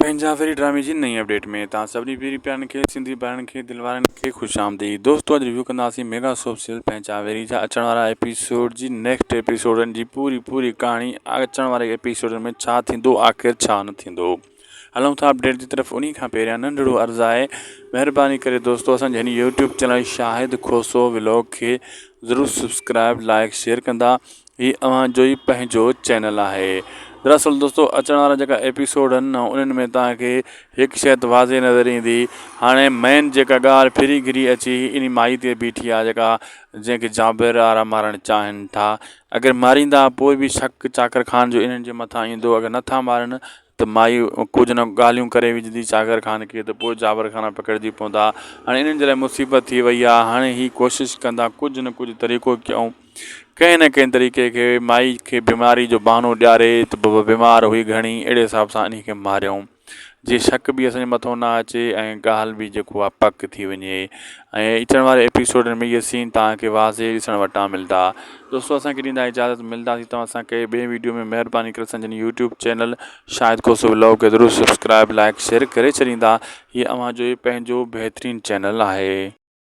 پنهنجا وري ڊرامي جي نئين اپڊيٽ ۾ توهان سڀني پيري پيارن کي سنڌي ڀائرن کي دل وارن کي خوش آمديد دوستو اڄ ريويو ڪنداسين ميگا سوپ سيريل پنهنجا ويري جا اچڻ وارا ايپيسوڊ جي نيڪسٽ ايپيسوڊن جي پوري پوري ڪهاڻي اچڻ واري ايپيسوڊن ۾ ڇا ٿيندو آخر ڇا نه ٿيندو هلون ٿا اپڊيٽ جي طرف انهي کان پهريان ننڍڙو عرض آهي مهرباني ڪري دوستو اسان جي هن YouTube channel Shahid Khoso vlog کي ضرور سبسڪرائب لائڪ شيئر ڪندا هي اوهان جو ئي پنهنجو چينل آهي. دراصل دوستو اچڻ وارا جيڪا ايپيسوڊ آهن نه انهن ۾ توهان کي هڪ شيء ته واضح نظر ايندي هاڻي مين جيڪا ڳالهه ڦري گهري اچي انهي مائي تي بيٺي آهي جيڪا جنهن کي جابر وارا مارڻ چاهين ٿا اگر ماريندا پوء به شڪ چاڪر خان جو انهن جي مٿان ايندو اگر نٿا مارن ته مائي ڪجهه نه ڳالهيون ڪري وجهندي چاڪر خان کي ته پوء جابر خان پڪڙجي پوندا. هاڻي انهن جي لاء مصيبت ٿي وئي آهي. هاڻي هي ڪوشش ڪندا ڪجهه نه ڪجهه طريقو ڪيون ڪنهن نه ڪنهن طريقي کي مائي کي بيماري جو بهانو ڏياري ته بابا بيمار هئي گهڻي اهڙي حساب سان انهي کي ماريون جي شڪ به اسان جي مٿو نه اچي ۽ ڳالهه به جيڪو آهي پڪ ٿي وڃي ۽ اچڻ واري ايپيسوڊن ۾ اهي سين توهان کي واضح ڏسڻ وٽان ملدا دوستو اسان کي ڏيندا اجازت ملداسين توهان سان ڪنهن ٻئي ويڊيو ۾ مهرباني ڪري اسان جي YouTube channel Shahid Khoso vlog کي ضرور سبسڪرائب لائڪ شيئر ڪري ڇڏيندا هي اوهان جو پنهنجو بهترين چينل آهي.